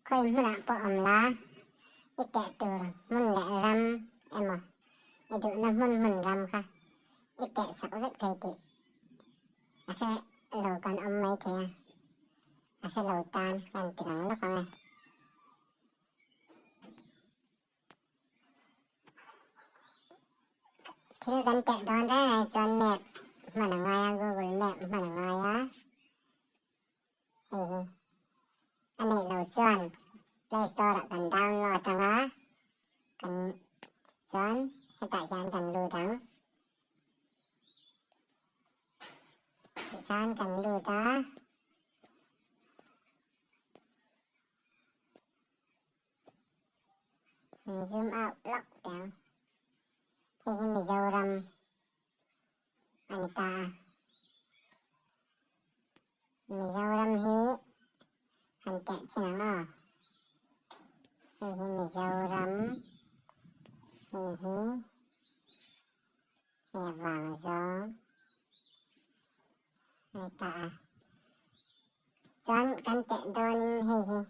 Khawi hmunah pawh awm la, i teh tur hmun leh ram emaw i duhna hmun hmun ram kha i teh sak vek thei tih a hre lo kan awm mai thei a, a hre lo tan kan ti lang lawk ang e. Thil kan teh dawn reng reng chuan map hman a ngai a, Google map hman a ngai a, hei hi a neih lo chuan Play Store ah kan download ang a, kan chuan hetah hian kan lut ang. Tikhan kan lut a. Zoom out lawk teh ang. Hei hi Mizoram a ni ta a. Mizoram hi han teh chin ang aw. Hei hi Mizoram, hei hi hei vang zawng a ni ta a. Chuan kan teh dawnin hei hi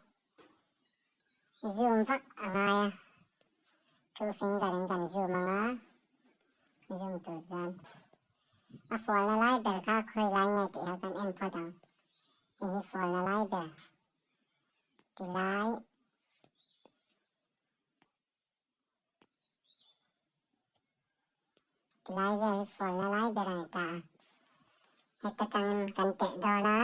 Zoom vak a ngai a, two finger in kan zoom ang a, zoom tur chuan a fualna lai ber kha khawi lai nge tih kha kan en phawt ang, hei hi fualna lai ber ti lai. Ti lai vel hi fualna lai ber a ni ta a, heta tangin kan teh dawn a,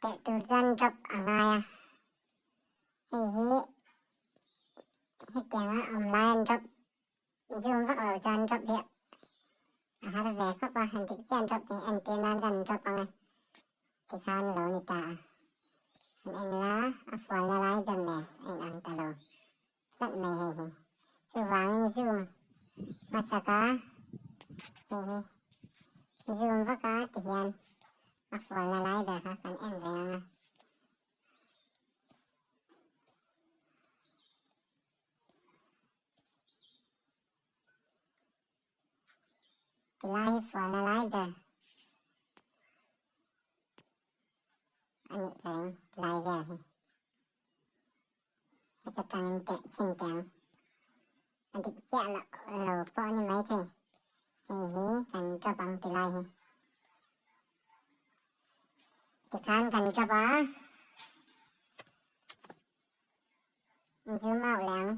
teh tur chuan drop a ngai a, hei hi hetianga awm lai an drop zoom vak loh chuan drop hi a har ve khawp a, han dik chiah drop hi entir nan kan drop ang e tikhan lo ni ta a, han en la a fualna lai ber nen a inang ta lo tlat mai hei hi. Chuvangin zoom hmasak a hei hi zoom vak a ti hian a fualna lai ber kha kan en reng ang a. Tilai hi fualna lai ber a nih ka ring tilai vel hi. Heta tangin teh chhin teh ang. A dik chiah loh lo pawh a ni maithei. Hei hi kan drop ang tilai hi. Tikhan kan drop a. Zoom out leh ang.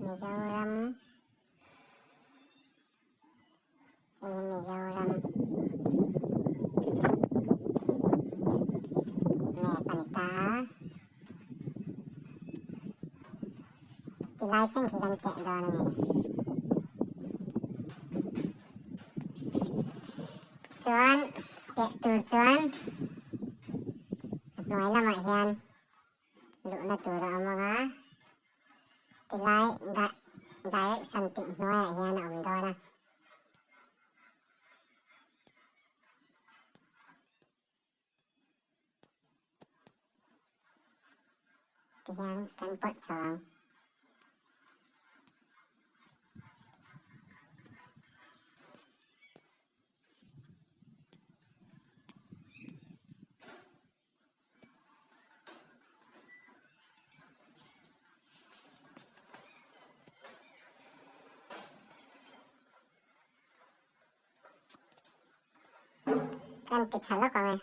Mizoram Hei hi Mizoram map a ni ta a. Tilai thleng khi kan teh dawn a ni. Chuan teh tur chuan a hnuai lamah hian luhna tur a awm ang a, tilai direction tih hnuaiah hian a awm dawn a. Tihian kan pawt chho ang. Kan ti tha lawk ang e.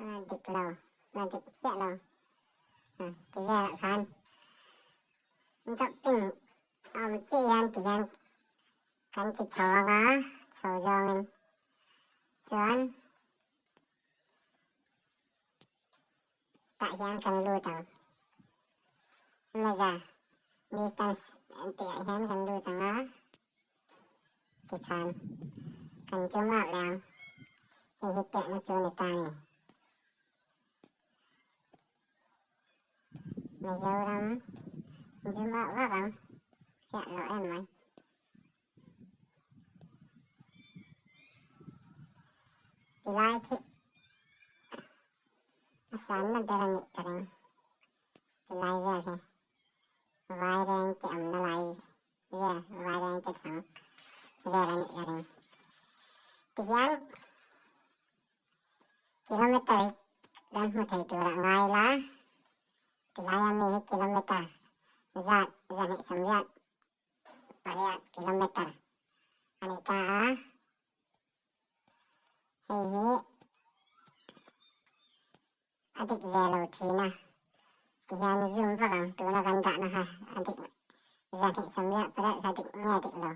La dik lo, la dik chiah lo. Ti velah khan dropping a awm chiah hian ti hian kan ti chho ang a, chho zawngin chuan tah hian kan lut ang. Measure distance tih ah hian kan lut ang a, tikhan kan zoom out leh ang. Hei hi tehna chu a ni ta a ni. Mizoram zoom out vak ang hriat loh em mai. Tilai khi a sanna ber a nih ka ring. Tilai vel hi vaireng te awmna lai vel vaireng te thlang vel a nih ka ring. Tihian kilometer hi kan hmu thei turah ngai la, tilai ami hi kilometer zat 280 kilometer a ni ta a. Hei hi a dik ve lo thin a, tihian zoom vak ang tuna kan dahna kha a dik 280 kha dik nge dik lo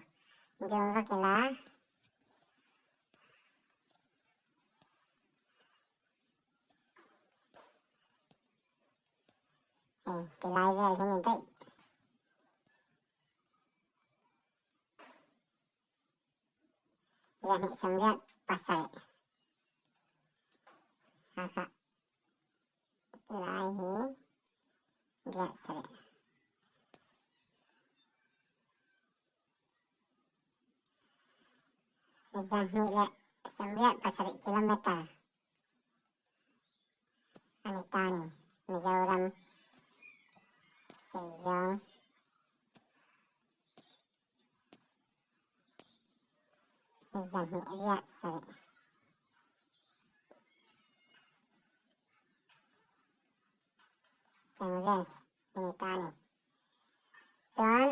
zoom vak ila. Hei tilai vel hi ni daih. 287 kha kha tilai hi riat sarih. 287 kilometer a ni ta ni. Mizoram Seizawng. 207. Eng vel hi ni ta ni. Chuan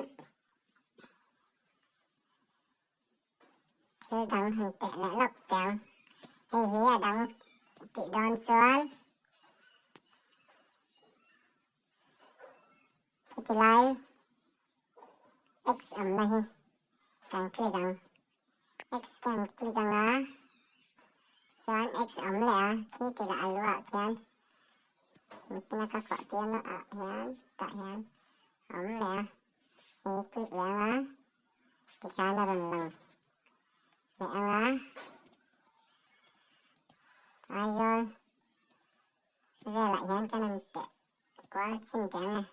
thil dang han teh leh lawk teh ang. Hei hi a dang tih dawn chuan khiti lai x awmna hi kan click ang. X kan click ang a, chuan x awm leh a, khi ti lah a lu ah khian machine a ka kawh tir na ah hian tah hian a awm leh a, hei click leh ang a, tikhan a rawn lang leh ang a, Aizawl velah hian kan han teh kual chhin teh ang e.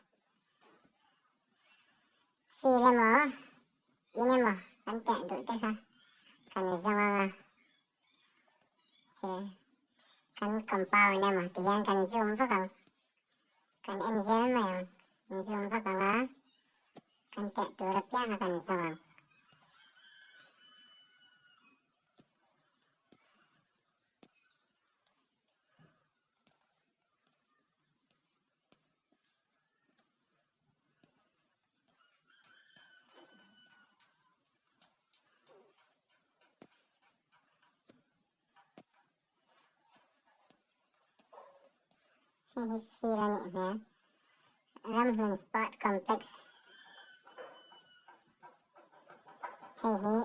Feel emaw in emaw kan teh duh te kha kan zawng ang a, thil kan compound emaw ti hian kan zoom vak ang, kan en zel mai ang, kan zoom vak ang a, kan teh tur apiang kha kan zawng ang. Hei hi field a nih hmel. Ramhlun Sport Complex. Hei hi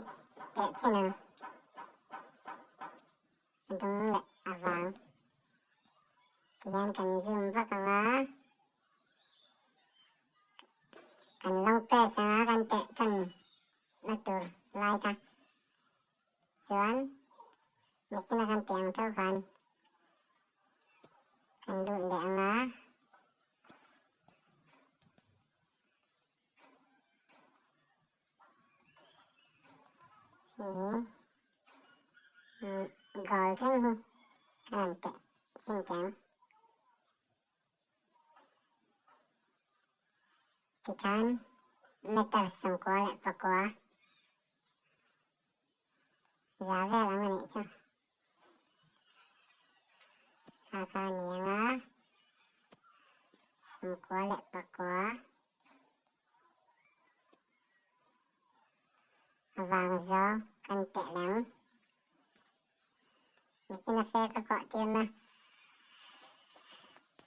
teh chin ang. A dung leh a vang. Tihian kan zoom vak ang a. Kan long press ang a kan teh tan na tur lai kha. Chuan machine a kan teh ang tho khan kan lut leh ang a. Hei hi goal thleng hi ka rawn teh chin teh ang. Tikhan meter 99 za vel ang a nih chu. Kha kha a ni ang a, 99 a vang zawng kan teh leh ang. Nichina fe ka kawh tirna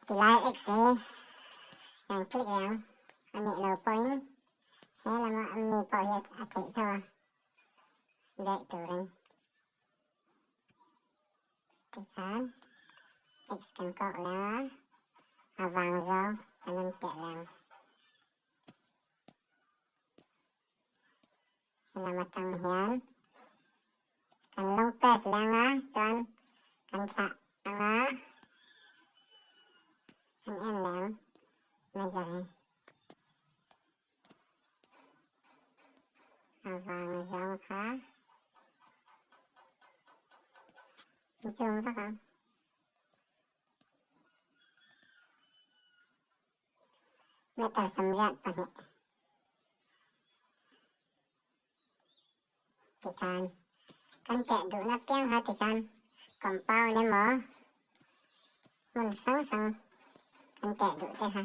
tilai X hi kan click leh ang. A nih lo pawhin he lama mi pawh hi a theih tho a daih turin tikhan X kan kawk leh ang a, a vang zawng kan rawn teh leh ang. Helam atang hian kan long press leh anga chuan kan thlah anga kan en leh ang measure hi a vang zawng kha. Zoom vak ang. Meter 82. Tikhan kan teh duhna piang kha tikhan compound emaw hmun hrang hrang kan teh duh te kha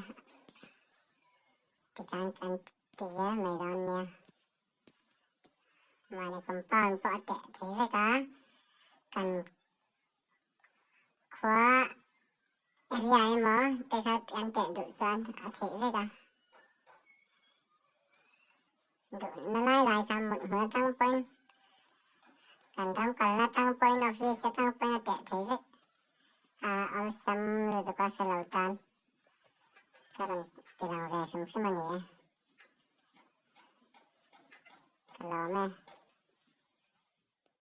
tikhan kan ti zel mai dawn nia. Mahni compound pawh a teh thei vek a, kan khua area emaw te kha kan teh duh chuan a theih vek a. Duhna lai lai kha mut hmun atang pawhin kan ram kalna atang pawhin office atang pawhin a teh thei vek a, awlsam lutuk a hre lo tan ka rawn ti lang ve hrim hrim a ni e. Ka lawm e.